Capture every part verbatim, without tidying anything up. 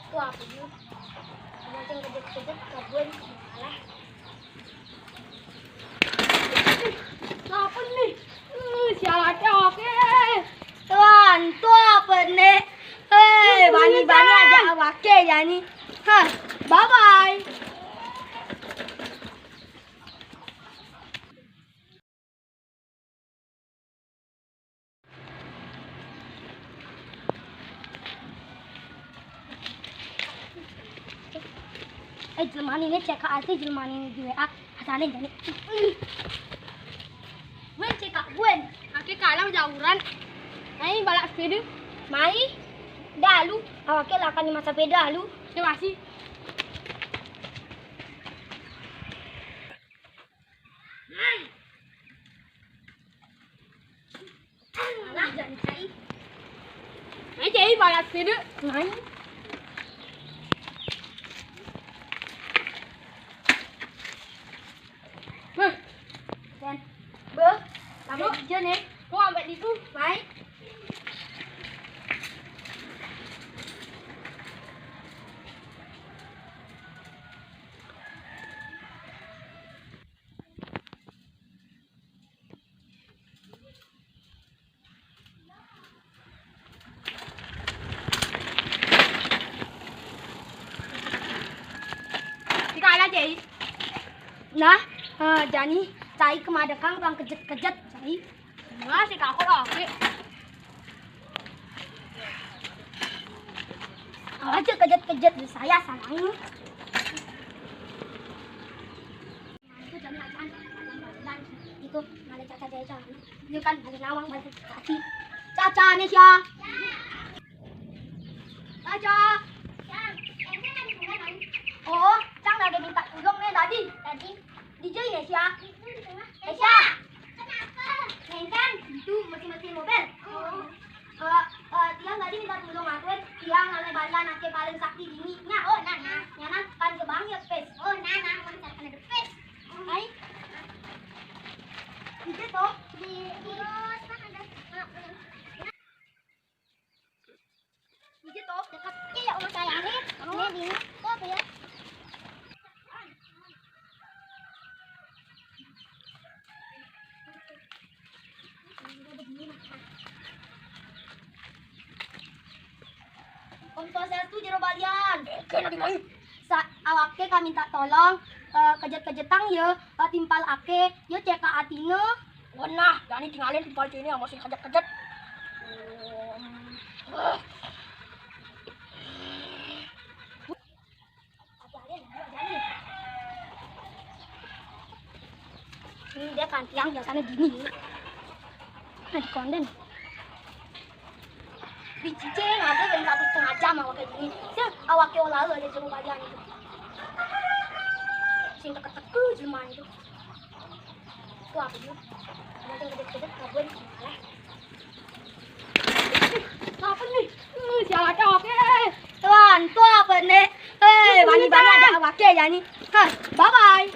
Tuh apa nih? Ada yang kejut-kejut, kabun, malah. Apa nih? Eh, sialatnya oke. Tuan, tuh apa nih? Hei, bani-bani aja awake ya nih. Hah, bye-bye. Eh, jelema nini cek ka arti jelema nini di W A. Asalin jani. Wen cek ka, Wen. Ake kalah jauran. Ai balak sepeda. Mai. Dah lu, awake lah kan masa sepeda lu. Terima kasih. Alah, jangan cai. Ai, cai, balak sepeda. Main. Hah. Dan. Beuh, lama hujan ya. Kok sampai di situ? Main. Tika ala jai. Nah, eh, jani cai kemadekang bang kejet-kejet cai. Nah, si takut oke. Aja kejet-kejet di saya sayang. Itu ada Caca, Caca. Ini kan ada nawang bantu kaki. Caca, Nesya. Caca. Oh, Cang lagi minta tolong nih tadi. Tadi. D J Nesya. Nesya. Kenapa? Nengkan, itu mesin-mesin mobil. Oh. Eh, eh, tiang tadi minta tulung aku, tiang ane bala nake paling sakti dini. Nya, oh, nah, nah. Nya, nah, pan ke bang ya, pes. Oh, nah, nah, pan ke bang ya, pes. Ai. Ije toh. Di, di, terus, nah, ada. Nah, nah. Ije toh. Dekat ke ya, rumah saya, nih. Oh. Ini, ini. Tuh, apa ya? Om Swastiastu jero balian. Kena di mana? Sa-, awake ka minta tolong, eh, kejet-kejetang ye, eh, timpal ake, ye cek ka atine. Wenah, jani tingalin timpal sini, masih kejet-kejet. Ini dia kan tiang biasanya gini. Nah, di konden. Di cicing ada yang satu setengah jam awake gini. Sih, awake olah aja jero balian itu. Sing teke-teke jelema itu. Tuh apa dia? Ada yang gede-gede kabun. Apa nih? Eh, sialatnya oke. Tuan, tuh apa nih? Eh, bani-bani ada awake ya nih. Hah, bye-bye.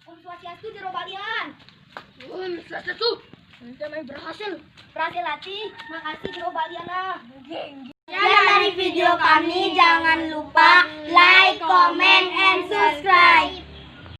Om Swastiastu jero balian. Om Swastiastu. Ente main berhasil. Berhasil ati. Makasih jero balian lah. Sekian dari video kami, jangan lupa like, comment, and subscribe.